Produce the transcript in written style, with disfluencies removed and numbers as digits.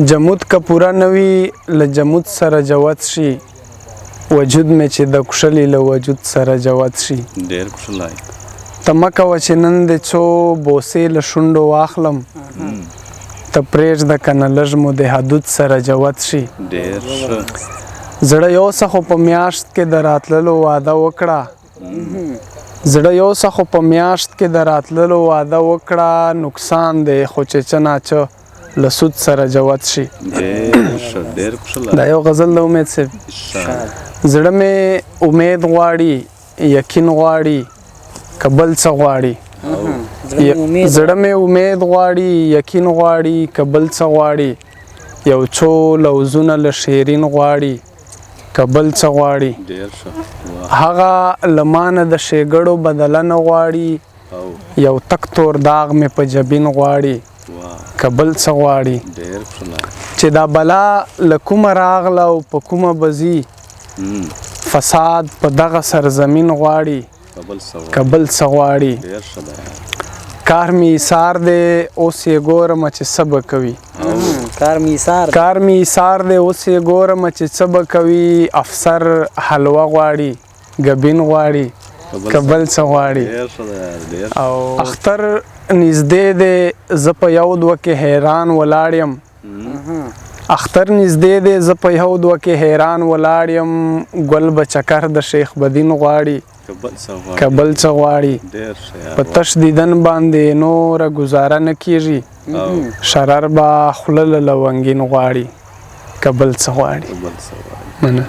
جمود که پوره نه وي، له جمود سره جوت شي. وجود مې چې د کښلي له وجود سره جوت شي. ډیر کښلی. ته مه کوه چې نن دې څو بوسې له شونډو واخلم، ته پرېږده که نه لږ مو د حدود سره جوت شي. ډیر ښه. زړه یو څه خو په میاشت کې د راتللو وعده وکړه، زړه یو څه خو په میاشت کې د راتللو وعده وکړه، نقصان دی خو چې څه ناڅه له سود سره جوت شي. ډیر ښه، ډیر کښلی. دا یو غزل د امید صاحب. ښه. زړه مې امید غواړي، یقین غواړي، که بل څه غواړي. زړه مې امید غواړي، یقین غواړي، که بل څه غواړي. یو څو لوزونه له شیرین غواړي، که بل څه غواړي. ډیر ښه. هغه له مانه د ښېګړو بدله نه غواړي، یو تک تور داغ مې په جبین غواړي، که بل څه غواړي. ډیر ښکلی. چې دا بلا له کومه راغله او په کومه به ځي، فساد په دغه سرزمین غواړي، که بل څه غواړي. ډیر ښه دی. کار مې ایثار دی، اوس یې ګورم چې څه به کوي. کار مې ایثار، کار مې ایثار دی، اوس یې ګورم چې څه به کوي. افسر حلوه غواړي، ګبین غواړي، که بل څه غواړي. او اختر نږدې دی، زه په یو دوه کې حیران ولاړ یم. اختر نږدې دی، زه په یو دوه کې حیران ولاړ یم. ګل به چکر د شیخ بدین غواړي، که بل څه غواړي. په تش دیدن باندې نوره ګزاره نه کیږي، شرر به خوله له لونګین غواړي، که بل څه غواړي. مننه.